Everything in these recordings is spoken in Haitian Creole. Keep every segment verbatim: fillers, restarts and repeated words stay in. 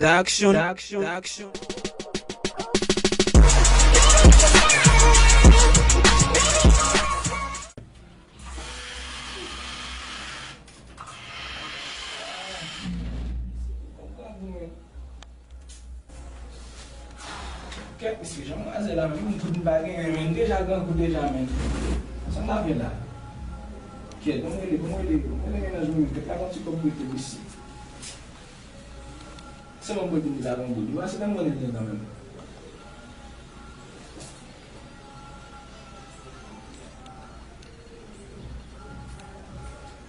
Production. Production. Kèt, mesye, jan mwazel la menm, tout m pa genyen, men deja grangou deja, men. Sa m ap fè la? Kèt, bon rele, bon rele, bon rele mennaj mwen, kèt la gon ti kòb prete mesye. Se mwen mwen vin la grangou, li pa se menm mwen li kanmenm.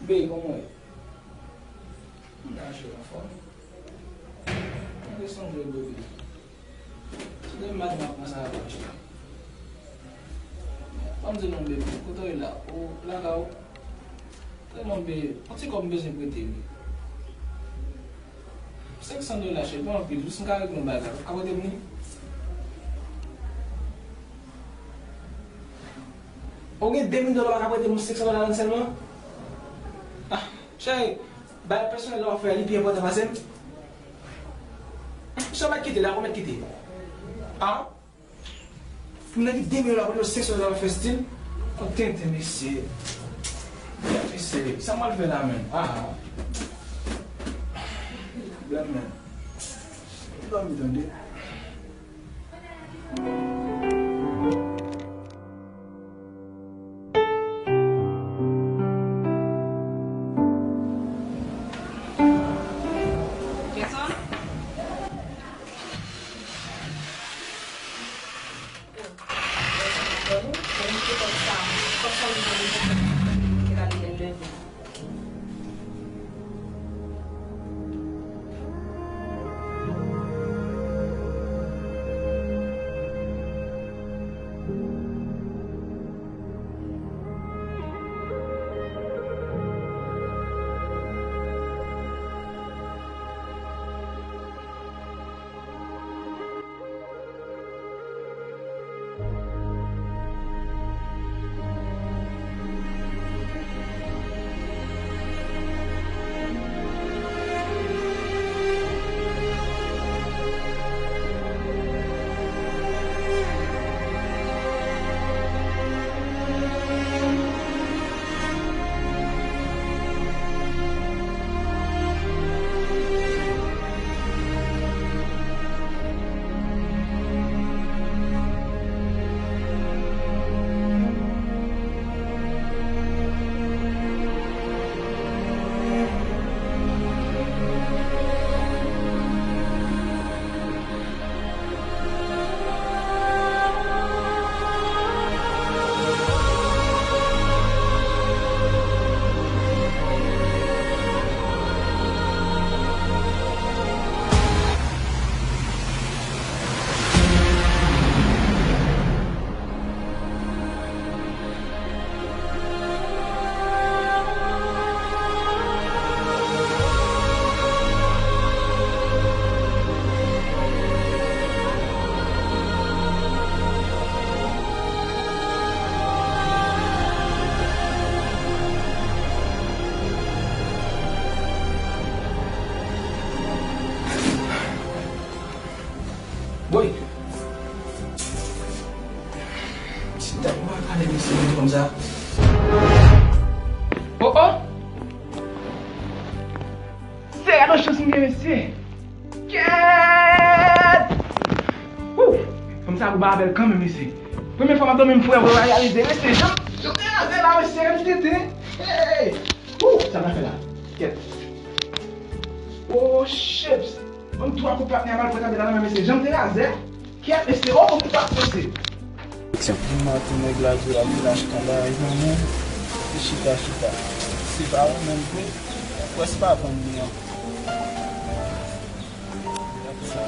Be, kòman w ye? M ta che anfòm. Mwen te sonje w, bebe. Se de maten m ap pran sa avè w. Ban m di non, bebe, kote w ye la? Ou lakay ou? Tande non, bebe, yon ti kòb m bezwen prete, wi. Senk san dola, cheri, pa anpil, jis m ka regle yon bagay. Ou ka prete m li? Ou gen de mil dola, ou pa ka prete m senk san dola sèlman? Ah, cheri, bagay pèsonèl la w ap fè a, li pi enpòtan pase m? Sa w mèt kite la, ou mèt kite. Ah? Moun nan ki de mil dola pou l senk san dola fè stil. Kontante, mesye. Mesye, sa m al fè la menm? Ah. Blan menm. Li dòmi tande. Jason? Woy! Si dat mwen gade mesye vin konsa. Oh, oh! Se gade yon chans m gen, mesye. Kèt! Wou! Fanm sa gou ba avè l kanmenm, mesye. Premye fwa m ap dòmi m frè, mwen reyalize, mesye. Jan, jan te raze la, mesye, m tete. Hey! Wou! Sa m ap fè la? Kèt! Oh, chips! Ban m twa kout patnè a malpwòt ap nan men mesye. Jan m te razè. Kèt mesye, oh, m pa panse. Aksyon. Di maten nèg la di l ap vin achte yon bagay nan men. Li chita, chita. Se pa ou menm vre. Wè se pa vann li an. Gad sa.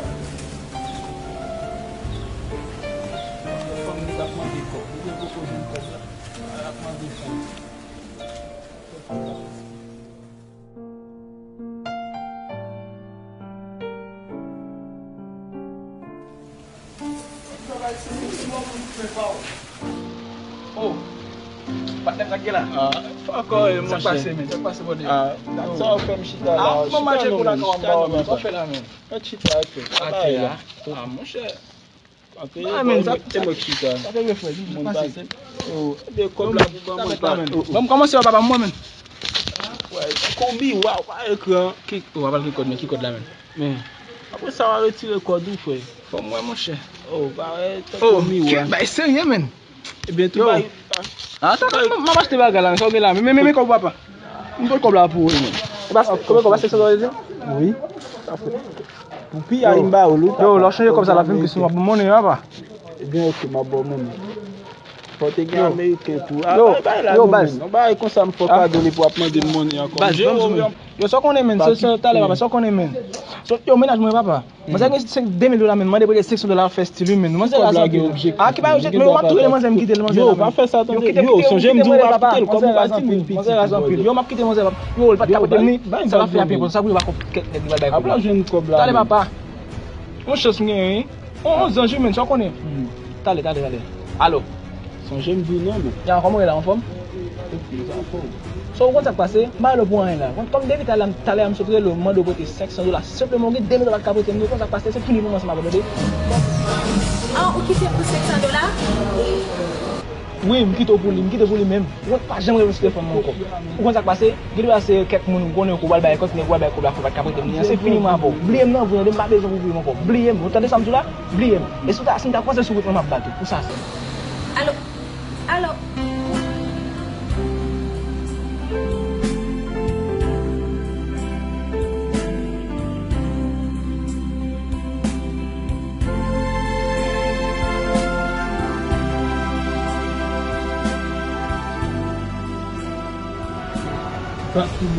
Fanm li t ap mande kòb. Li te poko jwenn kòb la. L ap mande fanm. Oh, Patnè m, sa k gen la? Ah, ankò, eh, monchè. Sa k pase, men? Sa k pase, bòdè? Ah, sa w fè m chita la? Ah, chita non, men, chita non, men. Sa w fè la, men? Mèt chita atè. Atè a? Ah, monchè. Atè, ah, men, sa, e mwen k chita. Sa fè refrèj, men. Moun pase. Oh, de kòb la pou ban mwen pa. Ban m kòmanse, papa, mwen, men. Wè, tankou miwa, pa ekran. Ki, oh, w ap al ki kòd, men, ki kòd la, men? Men, apre sa, w a retire kòd ou, frè. Fò m wè, monchè. Oh, parèt tankou miwa. Kèt, bay serye, men. Ebyen, tou bay. Ata, m ap achte bagay la, men sa w gen la, men, men, men, men kòb papa. M pot kòb la pou ou, men. E pa, konbyen kòb la, senk san dola, di? Wi. Pou piyay, m ba ou l, wi, papa. Yo, lè w chanje kòb sa la, fè m kesyon, w ap ban m monnen, papa. Ebyen, oke, m ap ba w monnen. Fò w te gen ameriken tou. Ah, bay, bay la, non, men. Yon bagay konsa, m fè w kado li pou w ap mande m monnen ankò. Baz, ban m di, men. Yo, sa w konnen, men, se, se talè, papa, sa w konnen, men. Yo, mennaj mwen, papa. Manzè gen senk, de mil dola, men, mande prete senk san dola, fè stil, wi, men. Manzè raze anpil. Ah, ki pa yo jet, men yo, m ap touye manzè, m kite l, manzè. Yo, pa fè sa, tande. Yo, sonje m di w, w ap kite l, kòb ou pa di m piti. Manzè raze anpil. Yo, m ap kite manzè, papa. Yo, l pa t ka prete m, ni. Sa l ap fè apre, sa pou yo pa kont kèk nèg li pral bay kòb la. Talè, papa. Yon chans m genyen, wi. On, on zanj, wi, men, sa w konnen. Talè, talè, talè. Alo. Sonje m di w non, men. Ya, kòman w ye la, anfòm? Epi, anfòm. So, ou konn sa k pase? M pa rele w pou anyen la. Kòm depi talè, talè a m sot rele w, m mande w prete senk san dola. Senpleman, ou gen de mil dola k ka prete m, ou konn sa k pase, se fini pou mwen ansanm avè w, tande? Ah, ou kite m pou senk san dola? Wi, m kite w pou li, m kite w pou li menm. Ou pa janm rele m sou telefòn mwen ankò. Ou konn sa k pase? Gen dwa se kèk moun ou konnen ke w pral bay kòb, nèg ou pral bay kòb la, fò w pa t ka prete m li an, se fini mwen avè w. Bliye m nan, vre, m pa bezwen pou bliye m ankò. Bliye m, ou tande sa m di w la? Bliye m. E si w ta, si m ta kwanse sou wout mwen, m ap bat ou. Pou sa, se. Alo? Alo?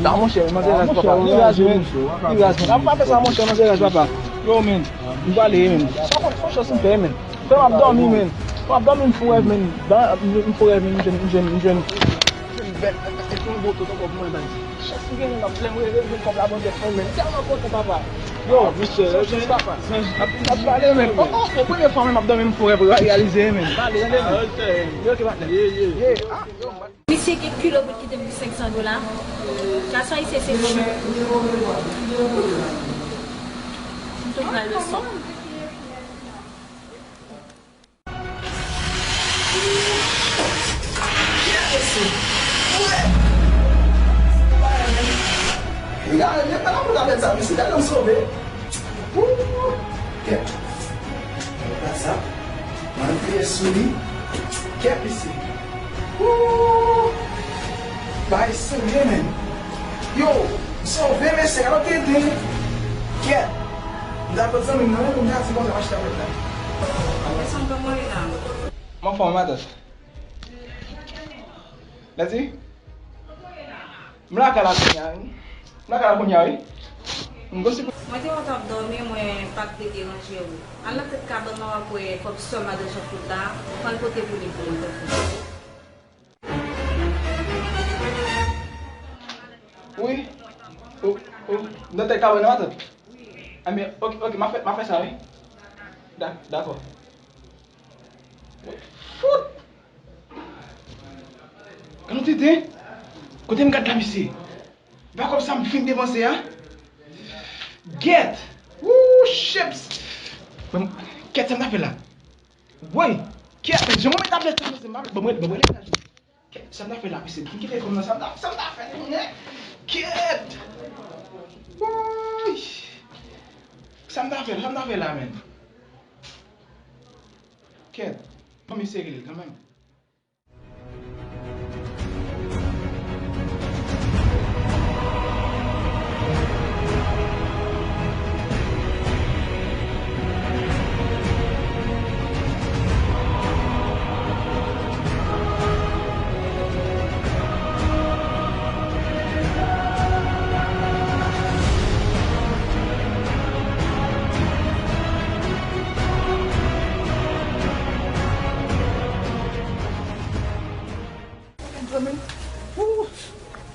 Ta, monchè, manzè raz, papa. Li raz, men. Li raz, men. Ap pa fè sa, monchè, manzè raz, papa. Yo, men. M prale, men. Sa konn fon chans m fè, men. Frè, m ap dòmi, men. M ap dòmi, m fè rèv, men. M fè rèv, men. M jwenn, m jwenn, m jwenn. M jwenn bèl, m jwenn gwo tout ankò pou mwen, baz. Chans m genyen, m ap lè m reve, m jwenn kòb la, bon, tèt mwen, men. M tèlman kontan, papa. Yo, mesye, papa. Ap, ap pale, men. Oh, oh, se premye fwa, men, m ap dòmi, m fè rèv reyalize, men. Pale, tande, men. Ye, oke, patnè. Ye, ye. Ye, ah, yo, Misye gen kilo pou l kite m pou senk san dola. Gason ayisyen se chou. M tou pran leson. Gade, men pa la pou tablet sa, mesye, gade nan sove. Woo! Kèt. Gade sa. Mwen fè sou li. Kèt, mesye. Woo! Bay serye, men. Yo, sove, mesye, gade tenten. Kèt. M ta pran zanmi m nan, men pou m ta di konsa, m achte tablet la. Mwen fè yon matant. Lè di? M lakay la kounye a, wi. M lakay la kounye a, wi. M gosi pou. Mwen te wè w t ap dòmi, mwen pa t vle deranje w. Al nan tèt kabann nan, w ap wè kòb sòm ladan Jean Claude la, pran l pote pou li pou mwen, tanpri. Wi. O, o, nan tèt kabann nan, matant? Ebyen, oke, oke, m a fè, m a fè sa, wi. Da-, dakò. Fout! Gad yon tenten! Kote m gad la, mesye? Ba kòb sa m fin depanse a. Gèt! Woo, chips! Ban m, kèt, sa m ta fè la? Woy! Kèt, men jan mwen met tablèt sa, mesye, m pa, ban mwen, ban mwen rele mennaj mwen. Kèt, sa m ta fè la, mesye? M fin kite fanm nan, sa m ta, sa m ta fè, men? Kèt! Woy! Sa m ta fè, sa m ta fè la, men? Kèt! Ban m eseye rele l kanmenm.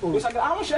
Yo, sa k la, monchè?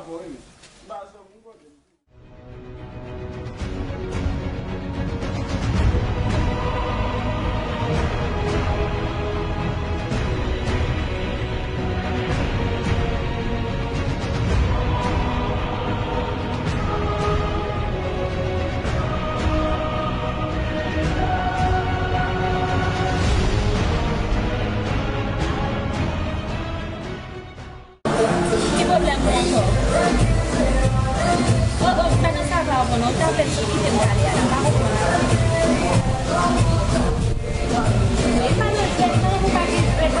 avè w, wi, mesye. M pa janm, m konnen. Ki pwoblèm ou ankò? Oh, oh, m pa nan sa va ankò non. Ou ta fè m kite m pale a la. M pa konprann. Li pa nan jwèt non, ou pa gen jwèt.